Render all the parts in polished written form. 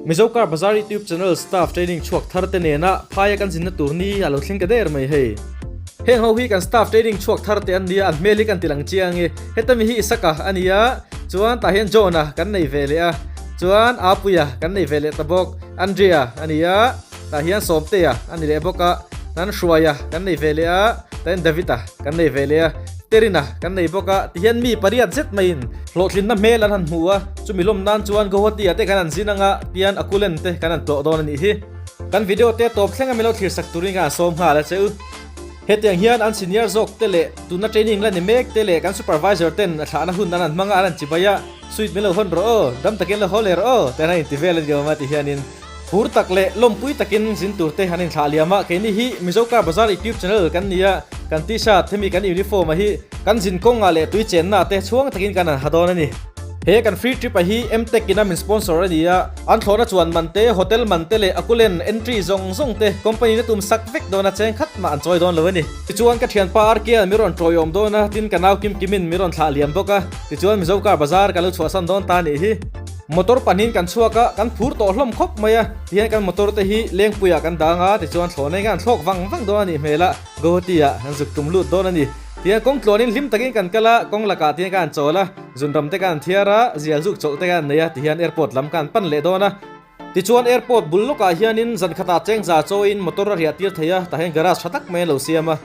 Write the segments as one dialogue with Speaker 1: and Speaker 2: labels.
Speaker 1: Mizo Car Bazaar YouTube channel staff training chhuak thar te nena phaia kan zinna tur ni a lo thleng ta der mai hei. Heng ho hi kan staff training chhuak thar te an nia, an hmel hi kan ti lang chiang e. Heta mi hi Isaka a ni a, chuan tah hian John-a kan nei ve leh a, chuan Apuia kan nei ve leh ta bawk, Andrea a ni a, tah hian Sawmtea a ni leh bawk a, tan Hruaia kan nei ve leh a, tah hian David-a kan nei ve leh a, Terina kan nei bawk a, tihian mi pariat zet maiin hlawhtlinna hmel an han hmu a, chumi lawm nan chuan Guwahati-ah te kan han zin anga tian a kulen te kan han tlawh dawn a nih hi. Kan video te tawp thleng a min lo thlir sak turin ka han sawm nghal a che u. Hetiang hian an senior zawk te leh tuna training la ni mek te leh kan supervisor ten a thlahna hun an han hmang a an han chibai a, Sweet min lo hawn rawh aw, dam takin lo haw leh rawh aw te an han inti vel a ni awm a ti hianin phur tak leh lawmpui takin zin tur te an inthlah liam a, keini hi Mizo Car Bazaar YouTube channel kan ni a, kan t-shirt hemi kan uniform a hi kan zin kawngah leh tui chenna te chhuang takin kan han ha dawn a ni. He kan free trip a hi Mtech in a min sponsor a ni a, an thlawhna chuan man te, hotel man te leh a kulen entry zawng zawng te company na tum sak vek dawn a cheng khat mah an chawi dawn lo a ni. Tichuan ka thianpa Arkian mi rawn tawiawm dawn a, tin ka nau Kim Kimin mi rawn thlah liam bawk a, tichuan Mizo car bazar ka lo chhuahsan dawn ta a nih hi. Motor pahnihin kan chhuak a, kan phur tawh hlawm khawp mai a, tihian kan motor te hi Lengpuiah kan dang a, tichuan thlawh nei khan an thlawk vang vang dawn a nih hmel a, Guwahati-ah an zuk tum lut dawn a ni. Tihian kawng tluanin hlim takin kan kal a, kawng lakah tihian ka han chawl a, zunram te ka han thiar a, zial zuk chawlh te ka han nei a, tihian airport lam ka han pan leh dawn a. Tichuan airport bul lawkah hianin zan khatah chengza chawiin motor a riah tir thei a, tah hian garage tha tak mai an lo siam a.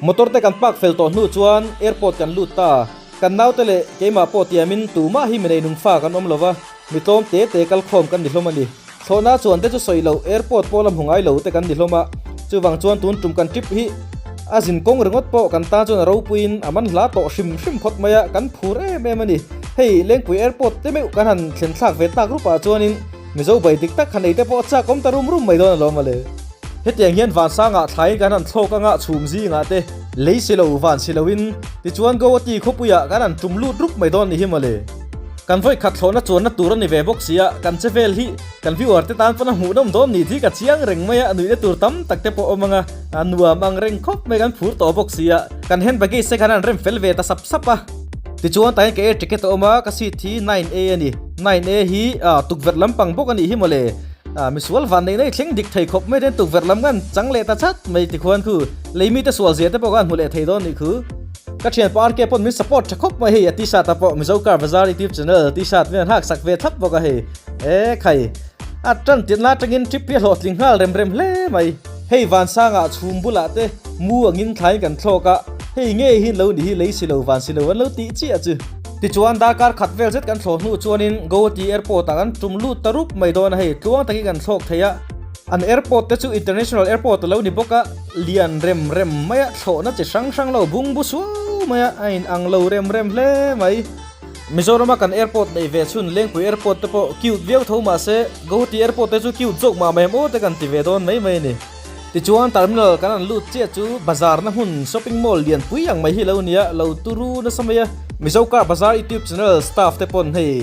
Speaker 1: Motor te kan park fel tawh hnu chuan airport kan lut ta. Kan naute leh keimah pawh tiamin tumah hi minei nungfa kan awm lova, mi tlawm te te kal khawm kan ni hlawm a ni. Thlawhna chuan te chu sawi loh airport pawh la hmu ngai lo te kan ni hlawm a, chuvang chuan tun tum kan trip hi a zin kawng ringawt pawh kan tan chuan a ropuiin a man hla tawh hrim hrim phawt mai a, kan phur em em a ni. Hei Lengpui airport te meuh kan han thlen thlak ve tak rupah chuanin Mizo bai dik tak han ei te pawh a chak awm ta rum rum mai dawn alawm mawle. Hetiang hian vansangah thlaiin kan han thlawk anga chhum zingah te lei si lo van si loin tichuan Guwahati khawpuiah kan han tum lut rup mai dawn ni hi mawle. Kan vawi khat thlawhna chuanna tur a ni ve bawk sia, kan che vel hi kan viewer te tan pawn a hmuhnawm dawn ni tih ka chiang reng mai a, nuihna tur tam tak te pawh awm ang a, a nuam ang reng khawp mai kan phur tawh bawk sia, kan hand baggage te khan an rem fel ve ta sap sap a. Tichuan tah hian ka air ticket a awm a, ka seat hi 9A a ni, 9A hi tukverh lampang bawk a nih hi mawle, misual van neih na i thleng dik thei khawp mai ten tukverh lam khan chang leh ta chat mai tikhuan khu leimi te sual zia te pawh khan hmu leh thei dawn nih khu. Ka thianpa RK pawn min support tha khawp mai hei a t-shirt ah pawh Mizo Car Bazaar YouTube channel t-shirt min han hak sak ve thlap bawk a hei e khai a tan tirhna atangin trip hi a hlawhtling nghal rem rem hle mai. Hei vansangah chhum bulah te mu angin thlain kan thlawk a hei ngei hi lo ni hi lei si lo van si lo an lo tih chiah chu. Tichuan darkar khat vel zet kan thlawh hnu chuanin Guwahati airport ah kan tum lut ta rup mai dawn a hei tluang takin kan thlawk thei a. An airport te chu international airport a lo ni bawk a. Lian rem rem mai a, thlawhna chi hrang hrang lo bung bu suau mai a, a in ang lo rem rem hle mai. Mizorama kan airport neih ve chhun Lengpui airport te pawh cute viau tho mah se, Guwahati airport te chu cute zawk mah mai em aw te kan ti ve dawn mai mai a ni. Tichuan terminal kan han lut chiah chu bazar na hmun shopping mall lian pui ang mai hi lo nia, lo turu nasa mai a. Mizo Car Bazaar YouTube channel staff te pawn hei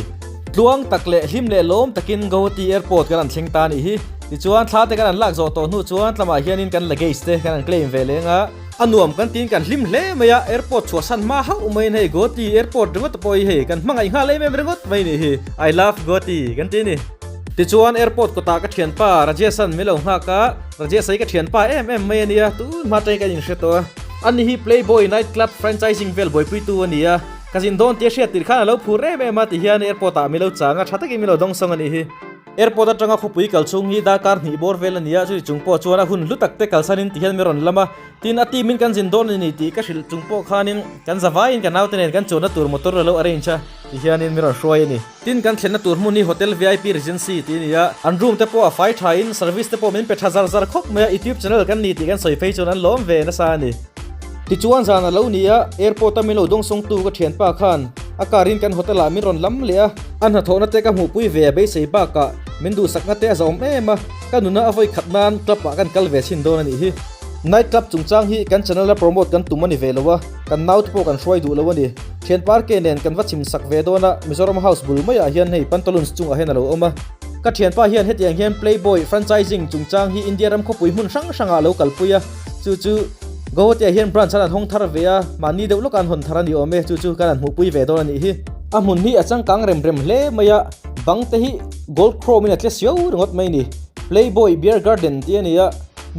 Speaker 1: tluang tak leh hlim leh lawm takin Guwahati airport kan han thleng ta a nih hi. Tichuan thla te kan han lak zawh tawh hnu chuan tlamah hianin kan luggage te kan han claim ve leng a, a nuam kan tiin kan hlim hle mai a, airport chhuahsan hma hauh maiin hei Guwahati airport ringawt pawh hi hei kan hmangaih nghal em em ringawt mai nih hi, I love Guwahati kan ti a ni. Tichuan airport kawtah ka thianpa Rajesh-a'n min lo nghak a, Rajesh-a hi ka thianpa em em mai a nia, tun hma atangin kan inhre tawh a. Ani hi Playboy night club franchising vel buaipuitu a ni a, ka zin dawn tia hriat tirh khan a lo phur em em a tihian airport ah min lo chang a, tha takin min lo dawngsawng a nih hi. Airport atanga khawpui kal chhung hi darkar hnih bawr vel a ni a, chuti chung pawh chuan a hun hlu tak te kalsanin ti hian mi rawn lam a, tin a team in kan zin dawn a ni tih ka hrilh chung pawh khanin kan zavaiin ka naute nen kan chuanna tur motor a lo arrange a ti hianin mi rawn hruai a ni. Tin kan thlenna tur hmun hi Hotel VIP Regency tih a ni a, an room te pawh a fai thain service te pawh min pe tha zar zar khawp mai a, YouTube channel kan ni tih kan sawi phei chuan an lawm ve nasa a ni. Tichuan zan a lo ni a, airport a min lo dawngsawngtu ka thianpa khan a car in kan hotel ah min rawn lam leh a, A hnathawhna te ka hmuhpui ve a beisei bakah min duhsakna te a zahawm em a, ka nuna a vawi khat nan club ah kan kal ve chhin dawn a nih hi. Night club chungchang hi kan channel a promote kan tum a ni ve lo a, kan naute pawh kan hruai duh lo a ni. Thian Parke nen kan va chim sak ve dawn a, Mizoram House bul maiah hian hei pantaloons chungah hian a lo awm a. Ka thianpa hian hetiang hian Playboy franchising chungchang hi India ram khawpui hmun hrang hrangah a lo kalpui a, chu chu Guwahati ah hian branch an han hawng thar ve a, mahni deuh lawkah an hawn thar a ni awm e, chu chu kan han hmuhpui ve dawn a nih hi. A hmun hi a changkang rem rem hle mai a, Bang te hi gold chrome in a tle siau ringawt mai ni. Playboy Beer Garden tih a ni a,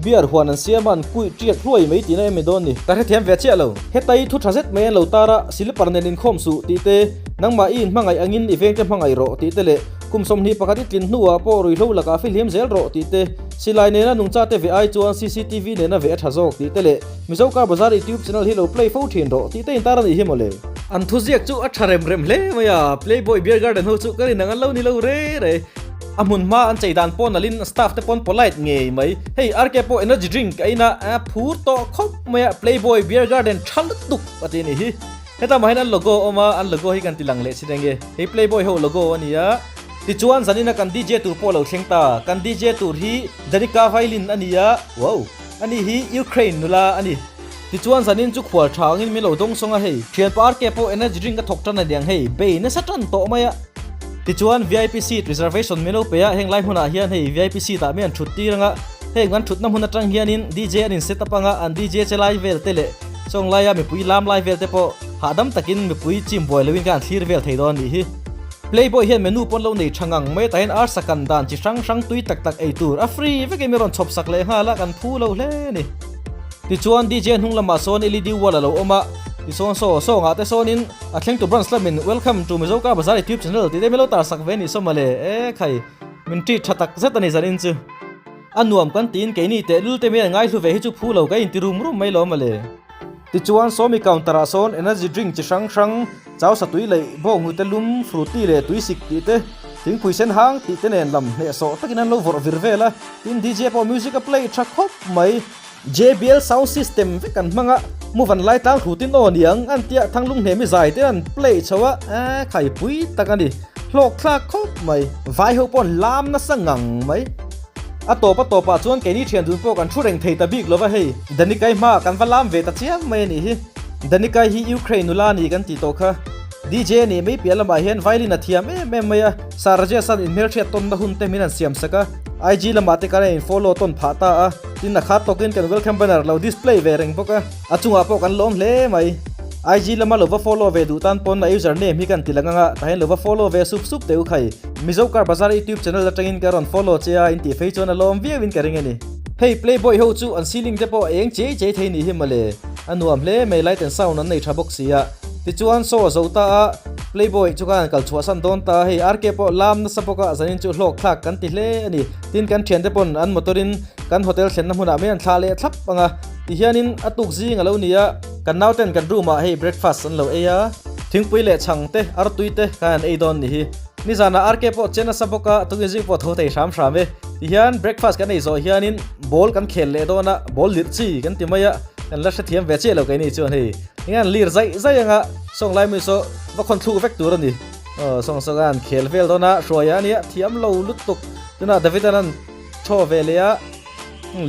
Speaker 1: beer huan an siam a an kuih tiak hluai mai tihna em ni dawn ni. Ka hrethiam ve chiah lo. Heta i thu tha zet mai an lo tar a, silipar nen inkhawm suh tih te, nangmah i inhmangaih angin i vengte hmangaih rawh tih te leh kum 21 i tlin hnuah pawh ruihhlo lakah fihlim zel rawh tih te, silai nena nungchate ve ai chuan cctv nena ve a tha zawk tih te leh Mizo Car Bazar YouTube channel hi lo play fo thin rawh tih te intar a nih hi mawle. An thuziak chu a tha rem rem hle mai a, Playboy Beer Garden ho chu ka rin ang an lo ni lo re re. A hmun hma an chei dan pawh nalhin staff te pawn polite ngei mai. Hei RK pawh energy drink a in a, a phur tawh khawp mai a, Playboy Beer Garden tha lutuk a ti a nih hi. Heta mah hian an logo a awm a, an logo hi kan ti lang leh chin enge. Hei Playboy ho logo a ni a. Tichuan zanina kan DJ tur pawh a lo thleng ta. Kan DJ tur hi Danica Vailin a ni a, wow! Ani hi Ukraine nula a ni. Tichuan zanin chu khual tha angin min lo dawng sawng a hei. Thianpa RK pawh energy drink a thawk tan a niang hei, bei nasa tan tawh mai a. Tichuan vip seat reservation min lo pe a, heng lai hmunah hian hei vip seat ah mi an thut tir anga, heng an thutna hmun atang hianin DJ an in set up anga an DJ che lai vel te leh chawng laia mipui lam lai vel te pawh hahdam takin mipui chim buai loin khan an thlir vel thei dawn a nih hi. Playboy hian menu pawn lo nei tha ngang mai tah hian arsa kan dan chi hrang hrang tui tak tak ei tur a free vekin mi rawn chhawp sak leh nghal a, kan phu lo hle a ni. Tichuan DJ hnung lamah sawn LED wall a lo awm a, tisawn saw sawngah te sawnin a thlengtu branch lamin Welcome to Mizo Car Bazaar YouTube channel tih te min lo tar sak ve a nih saw mawle, e khai min treat tha tak zet a ni zanin chu. A nuam kan tiin keini tehlul te mai an ngaihlu ve hi chu phu lo ka inti rum rum mai lo mawle. Tichuan sawmi counter ah sawn energy drink chi hrang hrang, chau sa tui leih, bawnghnute lum, fruity leh tui sik tih te, thingpui sen hang tih te nen lam hnehsawh takin an lo vawrh vir vel a, tin DJ pawh music a play tha khawp mai. JBL sound system vek an hmang a, mu van lai tlang hrutin aw niang an tia thanglung hnemi zai te an play chho a, eh khaipui tak a ni, hlawk thlak khawp mai. Vai ho pawh an lam nasa ngang mai. A tawp a tawpah chuan keini thian dun pawh kan thu reng thei ta bik lova hei. Danikai hma kan va lam ve ta chiang mai a nih hi. Danikai hi Ukraine nula a ni kan tih tawh kha. DJ a nih mai piah lamah hian violin a thiam em em mai a, Sir Rajesh an inhmelhriat tawnna hun te min han siam sak a, IG lamah te kan in follow tawn phah ta a, tin a khat tawkin kan welcome banner lo display ve reng bawk a, a chungah pawh kan lawm hle mai. IG lama lo va follow ve duh tan pawn a user name hi kan ti lang anga tah hian lo va follow ve sup sup teh u khai. Mizo Car Bazaar YouTube channel atangin ka rawn follow che a intih phei chuan a lawm viau in ka ring a ni. Hei Playboy ho chu an ceiling te pawh a eng chiai chiai thei nih hi mawle. A nuam hle mai light and sound an nei tha bawk si a. Tichuan show a zo ta a, Playboy chu khan kal chhuah san dawn ta a, hei RK pawh lam nasa bawk a zanin chu hlawk thlak kan ti hle a ni. Tin kan thiante pawn an motor in kan hotel thlenna hmunah mai an thlah leh thlap ang a. Tihianin a tuk zing a lo ni a. Kan nauten kan room ah hei breakfast an lo ei a, thingpui leh chhang te, artui te khan an ei dawn ni hi. Nizanah RK pawh chen nasa bawk a, tukin zing pawh tho thei hram hram e. Tihian breakfast kan ei zawh hianin ball kan khel leh dawn a, ball lirh chi kan ti mai a, kan la hrethiam ve chiah lo keini chuan hei. Enge an lir zaih zaih anga sawng lai mi saw va khawn thluk vek tur a ni. Aw sawng sawng a an khel vel dawn a, hruaia a nia, thiam lo lutuk. Tunah David an an thaw ve leh a,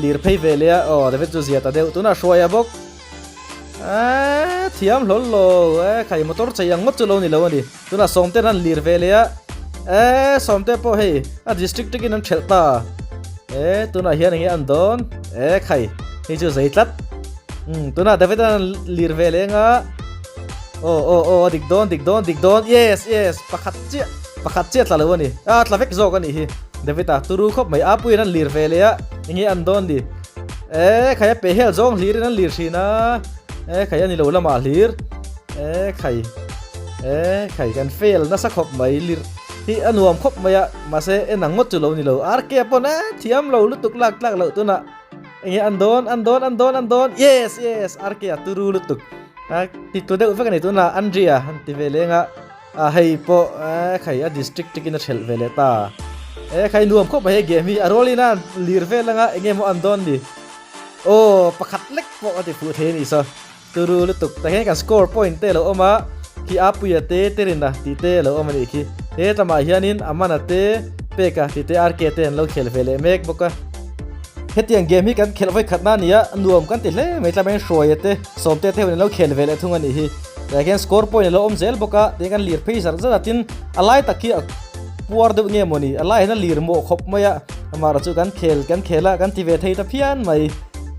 Speaker 1: lir phei ve leh a, aw David chu zia ta deuh. Tunah hruaia bawk. Eee thiam hlawl lo e khai motor chei ang ngawt chu lo ni lo a ni tunah sawmte an lir ve leh a eee sawmte pawh hei a district takin an thelh ta e tunah hian enge an dawn e khai hei chu zei tlat um tunah David an lir ve leh anga aw aw aw a dik dawn dik dawn dik dawn yes yes pakhat chiah pakhat chiah tla lo a ni a tla vek zawk a nih hi David a turu khawp mai a puiin an lir ve leh a enge an dawn ni. E khai a pe hel zawng hlir in an lir thin a e khai a ni lo lamah hlir e khai e khai kan fail nasa khawp mai lir hi a nuam khawp mai a mahse en ang ngawt chu lo ni lo RK pawn e thiam lo lutuk lak tlak loh tunah enge an dawn an dawn an dawn an dawn yes yes RK a turu lutuk a ti tu deuh vek a ni tunah Andrea an ti ve leng a. A hei pawh e khai a district takin a thelh ve leh ta. E khai nuam khawp mai hei game hi a rual in a lir vel anga enge maw an dawn ni. Aw pakhat lek pawh a ti fuh thei a nih saw. Turu lutuk tah hian kan score point te a lo awm a, khi Apuia te Terina tih te a lo awm a nih khi. He tlamah hianin Amana te Peka tih te RK te an lo khel ve leh mek bawk a. Hetiang game hi kan khelh vawi khatna a ni a, nuam kan ti hle mai tlamain Hruaia te Sawmte te hun an lo khel ve leh thung a nih hi. Tah hian score point a lo awm zel bawk a, tiang kan lir phei zar zar a, tin a lai tak hi a puar deuh nge mawni, a lai hian a lir mawh khawp mai a, amaherawh chu kan khel kan khel a, kan ti ve thei ta phian mai.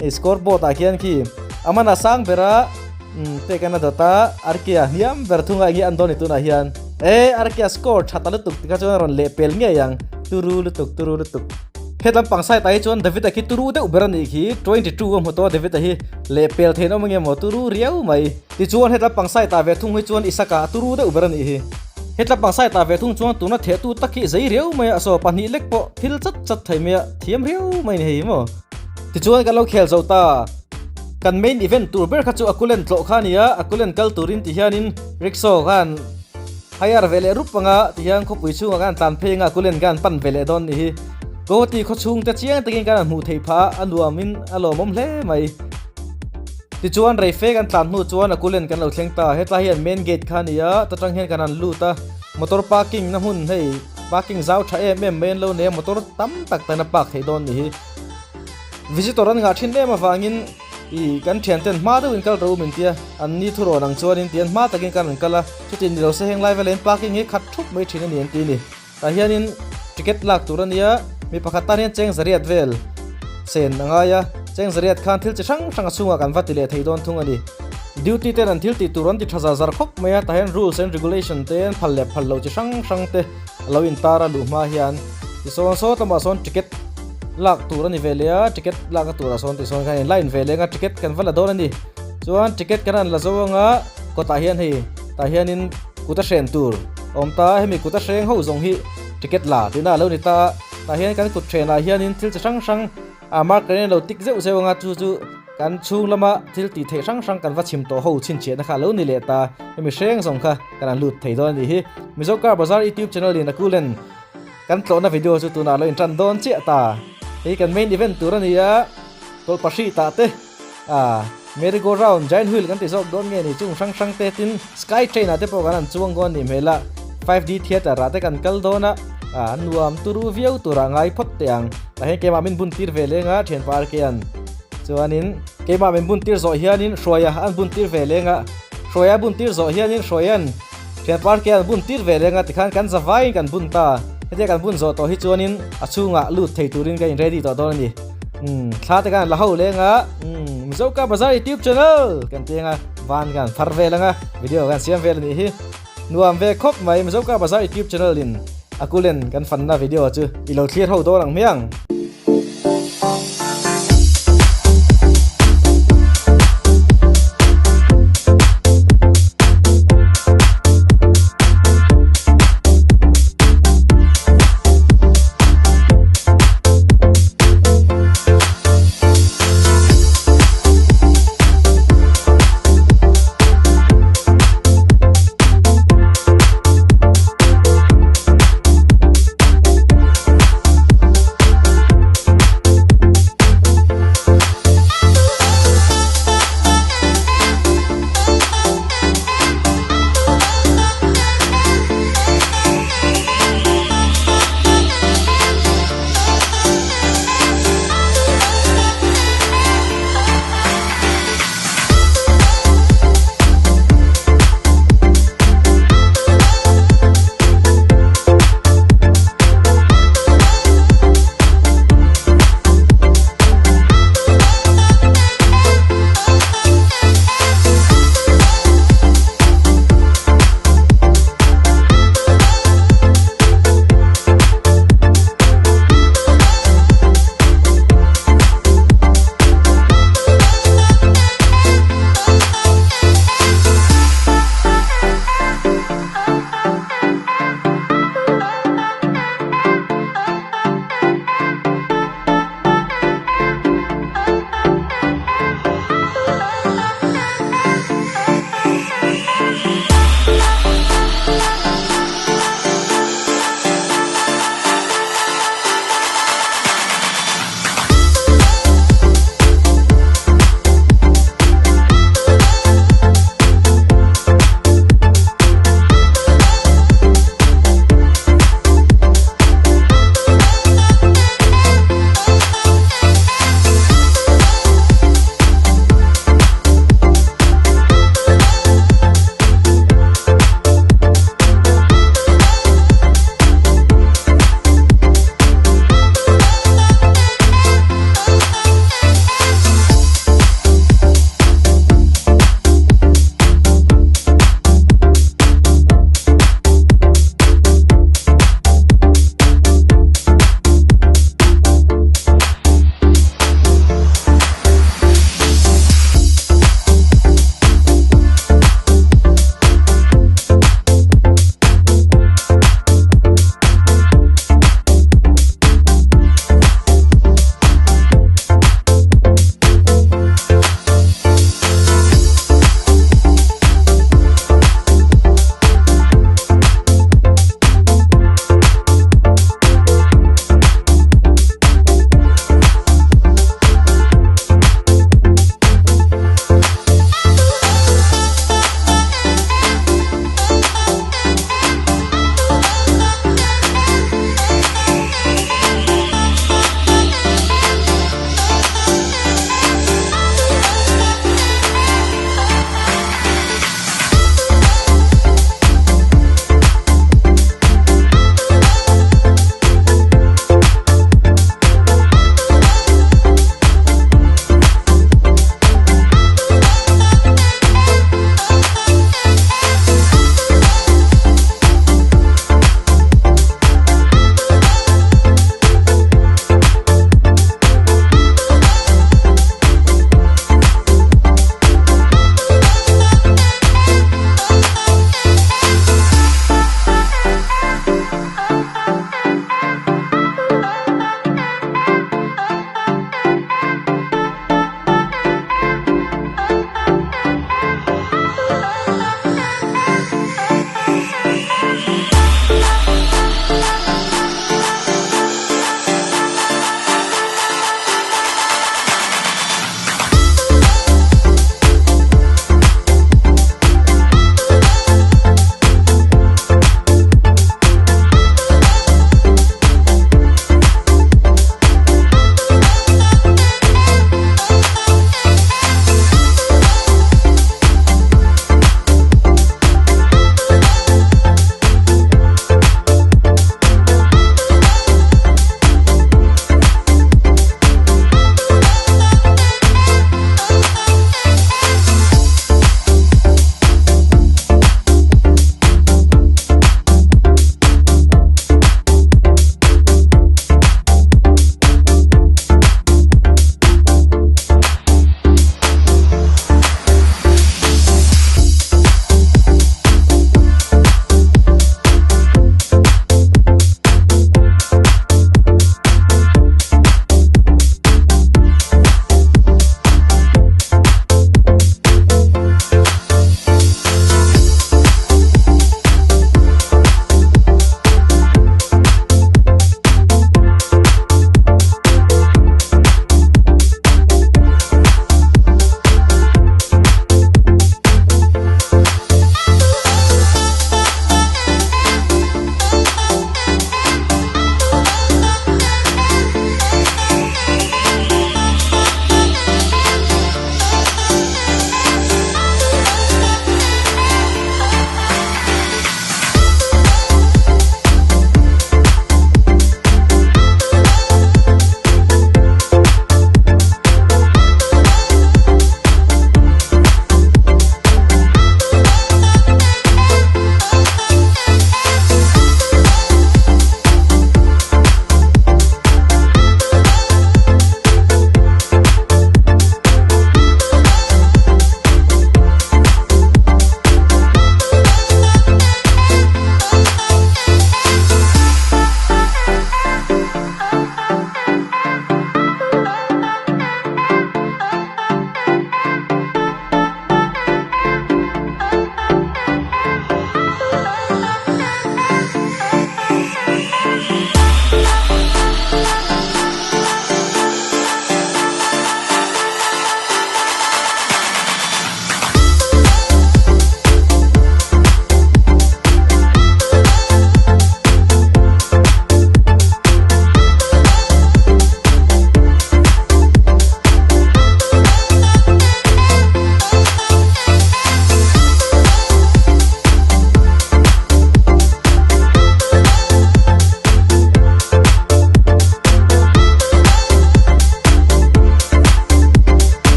Speaker 1: Hei score board ah khian khi a man a sang ber a, umm pek an a dawt a, Arke a hniam ber thung a enge an dawn ni tunah hian. E Arkia score tha ta lutuk tikha chuan a rawn leh pel ngei ang turu lutuk turu lutuk. He lampang side ah hi chuan David-a khi turu deuh ber a nih khi 22 a hmu tawh a David-a hi leh pel theih an awm ange maw turu riau mai. Tichuan he lampang side ah ve thung hi chuan Isaka a turu deuh ber a nih hi. He lampang side ah ve thung chuan tuna thehtu tak hi zei riau mai a saw pahnih lek pawh thil chat chat thei mai a thiam riau mai a ni hei maw. Tichuan kan lo khel zo ta. Kan main event tur ber kha chu a kulen tlawh kha a ni a, a kulen kal turin ti hianin rickshaw khan hire ve leh rup anga ti hian khawpui chhungah khan tlan phei anga a kulen khan pan ve leh dawn ni hi. Guwahati khaw chhungte chiang takin khan an hmuh theih phah a, a nuamin a lawmawm hle mai. Tichuan rei fe kan tlan hnu chuan a kulen kan lo thleng ta, hetlai hian main gate kha a ni a, ta tang hian kan han lut a, motor parking na hmun hei parking zau tha em em mai an lo nei a, motor tam tak tan a park theih dawn ni hi. Visitor an ngah thin em avangin ih kan thianten hma deuhin kal ro min tia, an ni thu rawn ang chuanin tian hma takin kan rawn kal a, chutin ni lo se heng lai velain parking hi khat thup mai thin a ni an ti a ni. Tah hianin ticket lak tur a nia, mi pakhat tan hian cheng zariat vel sen a ngai a, cheng zariat khan thil chi hrang hrang a chhungah kan va ti leh thei dawn thung a ni. Duty ten an thil tih tur an ti tha zar zar khawp mai a, tah hian rules and regulation te an phal leh phal lo chi hrang hrang te a lo intar a luh hma hian tisawn saw lamah sawn ticket lak tur a ni ve leh a, ticket lakna turah sawn tisawn khan in line ve leh anga ticket kan va la dawn a ni. Chuan ticket kan han la zo anga kawtah hian hei tah hianin kut a hren tur a awm ta a, hemi kut a hreng ho zawng hi ticket la tihna a lo ni ta a, tah hian kan kut hrenah hianin thil chi hrang hrang a marker in a lo tik zeuh zeuh anga chu chu kan chhung lama thil tih theih hrang hrang kan va chhim tawh ho chhinchhiahna kha a lo ni leh ta, hemi hreng zawng kha kan han lut thei dawn a nih hi. Mizo Car Bazaar YouTube channel in a kulen Kan tlawhna video chu tunah lo intan dawn chiah ta. Hei kan main event tur a ni a, tawlh pahri tah te, ah merry go round, giant wheel kan ti zawk dawn nge ni chung hrang hrang te tin sky train ah te pawh kan han chuang dawn nih hmel a, 5D theatre ah te kan kal dawn a, ah nuam turu viau turah ngai phawt teh ang. Tah hian keimah min bun tir ve leng a, thianpa RK-a'n chuanin keimah min bun tir zawh hianin Hruaia an bun tir ve leng a, Hruaia bun tir zawh hianin Hruaia'n Thian park hian bun tir ve reng a tikhan kan zavaiin kan bun ta. Hetia kan bun zawh tawh hi chuanin a chhungah lut thei turin ka in ready tawh dawn a ni. Umm thla te khan la ho leng a, umm Mizo Car Bazaar YouTube channel kan ti anga van kan phar vel anga video kan siam vel a nih hi. Nuam ve khawp mai Mizo Car Bazaar YouTube channel in a kulen kan fanna video chu i lo thlir ho dawn ang hmiang.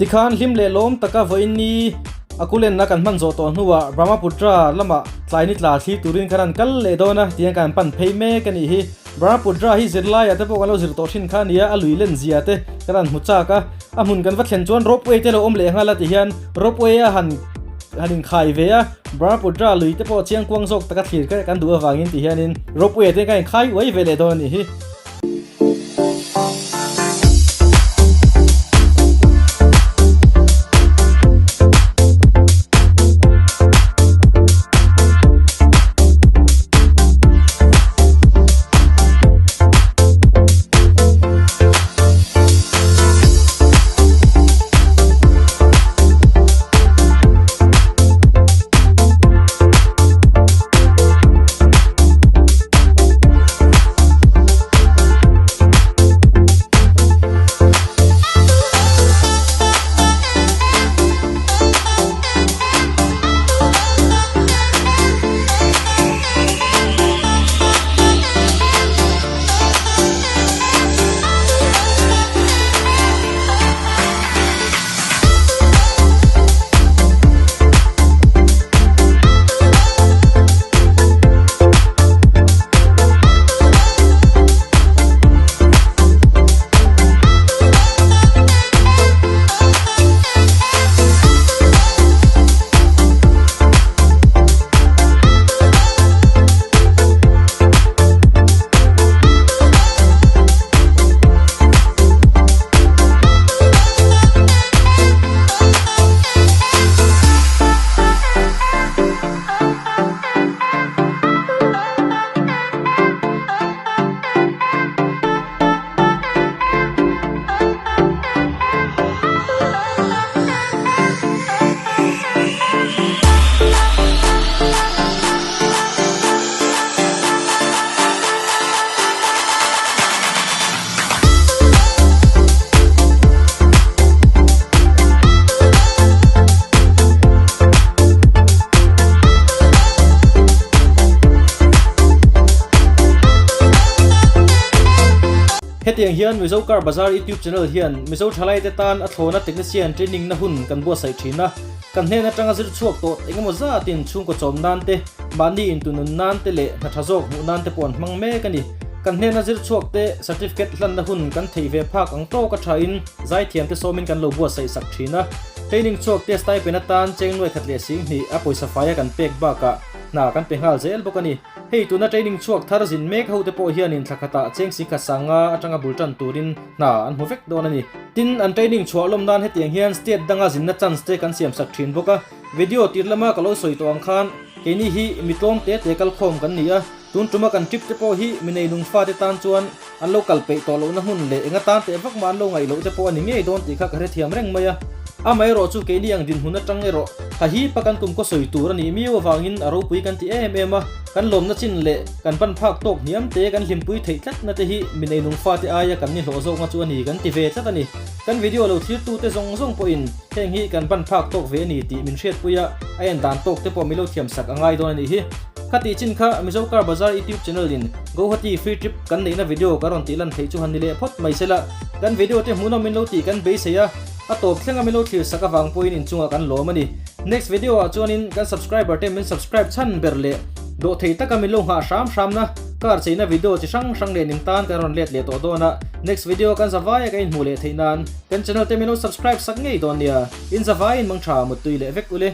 Speaker 1: Tikhan hlim leh lawm taka vawiin ni a kulenna kan hman zawh tawh hnuah Brahmaputra lamah tlai ni tla thlir turin kan han kal leh dawn a, tiang kan pan phei mek a nih hi. Brahmaputra hi zirlaiah te pawh kan lo zir tawh thin kha a nia, a lui len zia te kan han hmu chak a, a hmun kan va thlen chuan ropeway te lo awm leh nghal a tihian ropeway a han han inkhai ve a, Brahmaputra lui te pawh chiangkuang zawk taka thlir kha kan duh avangin tihianin ropeway te kan inkhai uai ve leh dawn a nih hi. Hetiang hian Mizo Car Bazar YouTube channel hian Mizo thalaite tan a thlawna technician training na hun kan buatsaih thin a. Kan hnen atanga zir chhuak tawh engemaw zatin chhungkaw chawm nan te, mahni intunun nan te leh hna tha zawk hmuh nan te pawh an hmang mek a ni. Kan hnena zir chhuak te certificate hlanna hun kan theih ve phak ang tawk a thain zaithiam te sawmin kan lo buatsaih sak thin a. Training chhuak te stipend atan cheng nuai khat leh sing hnih a pawisa faia kan pek bakah hna kan pe nghal zel bawk a ni. Hei tuna training chhuak thar zin mek ho te pawh hianin thla khatah cheng sing khat sanga atanga bul tan turin hna an hmu vek dawn a ni. Tin, an training chhuah lawm nan hetiang hian state danga zinna chance te kan siam sak thin bawk a. Video tir lama ka lo sawi tawh ang khan keini hi mi tlawm te te kalkhawm kan ni a. Tun tuma kan trip te pawh hi mi neinung fate tan chuan an lo kal peih tawh lohna hmun leh enga tan teh vak mah an lo ngaih loh te pawh a ni ngei dawn tih kha ka hrethiam reng mai a. Amaherawh chu keini ang dinhmun atang erawh ha hi pa kan kum kaw sawi tur a nih miau avangin a ropui kan ti em em a, kan lawmna chin leh kan ban phak tawk hniam te kan hlimpui theih tlatna te hi mi neinung fate aia kan ni hlawh zawkna chu a ni kan ti ve tlat a ni. Kan video lo thlirtute zawng zawng pawhin heng hi kan ban phak tawk ve a ni tih min hriatpui a, a en dan tawk te pawh mi lo thiamsak a ngai dawn a nih hi. Kha tih chin kha Mizo Car Bazar YouTube channel in Guwahati free trip kan neihna video ka rawn tih lan theih chu han ni leh phawt mai sela. Kan video te hmuhnawm min lo tih kan beisei a, a tawp thlenga min lo thlir sak avang pawhin inchungah kan lawm a ni. Next video ah chuanin kan subscriber te min subscribe chhan ber leh dawh thei taka min lo nghah hram hramna car cheina video chi hrang hrang nen in tan kan rawn let leh tawh dawn a. Next video kan zavai a ka inhmuh leh theih nan kan channel te min lo subscribe sak ngei dawn nia. In zavaiin mangtha muttui leh vek ule.